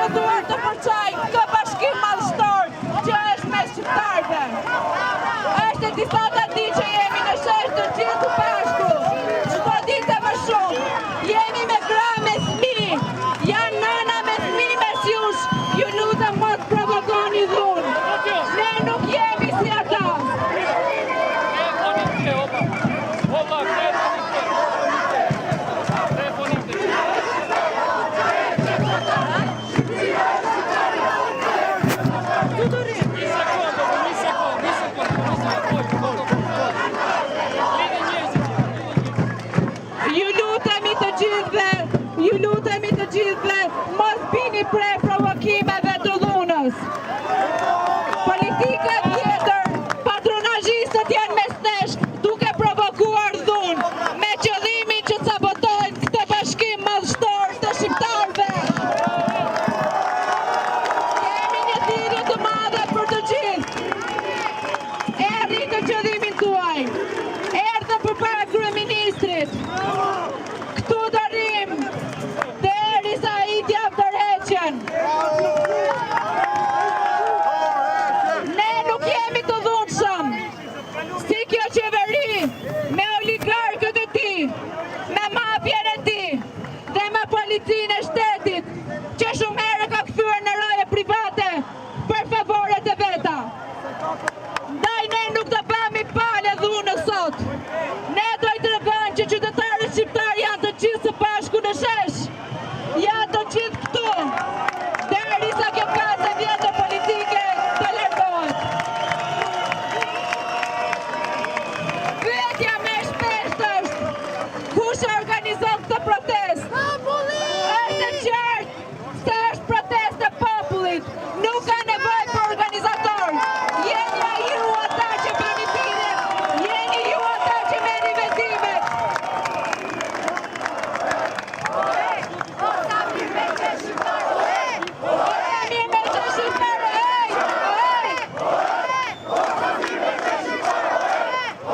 që duan të përçajnë këtë bashkim madhështor që është mes shqiptarëve. Është e disata ditë që jemi në shesh të gjithë së bashku, çdo ditë e më shumë. Jemi me gra me fëmijë, janë nëna me fëmijë mes jush, ju lutem mos provokoni dhunë. Ne nuk jemi si ata. Ju lutemi të gjithëve, ju lutemi të gjithëve, mos bini pre provokimeve të dhunës. Politika e vjetër, patronazhistët janë mes nesh duke provokuar dhunë me qëllimin që sabotojnë këtë bashkim madhështor të shqiptarëve. Kemi një thirrje të madhe për të gjithë. E arritët qëllimin tuaj. Erdhëm përpara kryeministrit. Këtu do rrim derisa ai të japë dorëheqjen. Ne nuk jemi të dhunshëm. Si kjo qeveri me oligarkët e tij, me mafien e tij dhe me policinë e shtetit që shumë herë ka kthyer në roje private për favoret e veta. Ndaj ne nuk do bëhemi palë e dhunës sot. Ne do i tregojmë që qytetarët shqiptarë janë të gjithë së bashku në shesh. Janë të gjithë këtu. Derisa kjo klasë e vjetër politike të largohet. Pyetja më e shpeshtë është, kush e organizon këtë protestë? Populli! Është e qartë se është protestë e popullit, nuk ka nevojë për organizator. Jeni ju ata që bëni thirrje, jeni ju ata që merrni vendimet. O sa mirë me qenë shqiptar, ore! O sa mirë me qenë shqiptar, ej! Ej! O sa mirë me qenë shqiptar,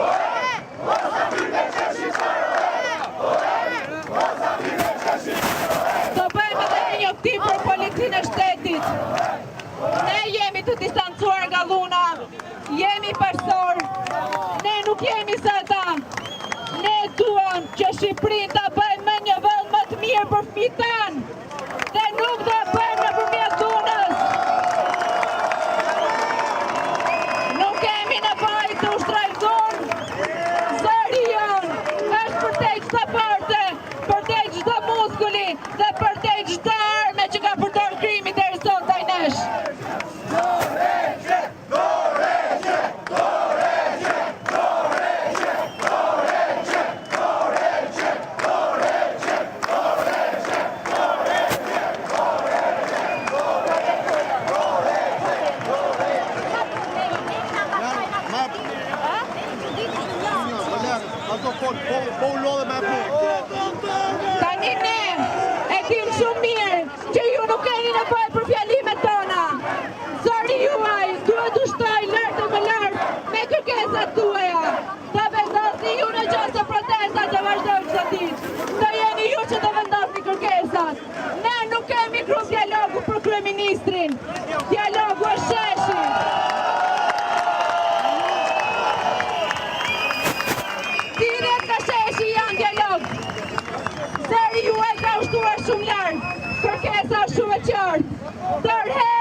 ore! O sa mirë me qenë shqiptar, ore! O sa mirë me qenë shqiptar, ore! Do bëjmë edhe një njoftim për policinë e shtetit. Ne jemi të distancuar nga dhuna, jemi paqësorë, ne nuk jemi si ata. Ne duam që Shqipërinë ta bëjmë më një vend më të mirë për fëmijët tanë dhe nuk do e bëjmë nëpërmjet dhunës. Nuk kemi nevojë të ushtrojmë dhunë. Zëri jonë është përtej çdo force, përtej çdo muskuli dhe përtej çdo arme që ka përdor krimi deri sot ndaj nesh. Dorëheqje! Dorëheqje! Dorëheqje! Dorëheqje! Dorëheqje! Dorëheqje! Dorëheqje! Dorëheqje! Dorëheqje! Dorëheqje! Dorëheqje! Tani ne e dim shumë mirë që ju nuk keni nevojë për fjalimet tona. Zëri juaj duhet të ushtojë lart e më lart me kërkesat tuaja. Do vendosni ju në qoftë se protesta do vazhdojë çdo ditë. Do jeni ju që do vendosni kërkesat. Ne nuk kemi grup dialogu për kryeministrin. Dialogu është sheshi. Thirrjet nga sheshi janë dialog. Zëri juaj ka ushtuar shumë lart. Kërkesa është shumë e qartë. Dorëheqje!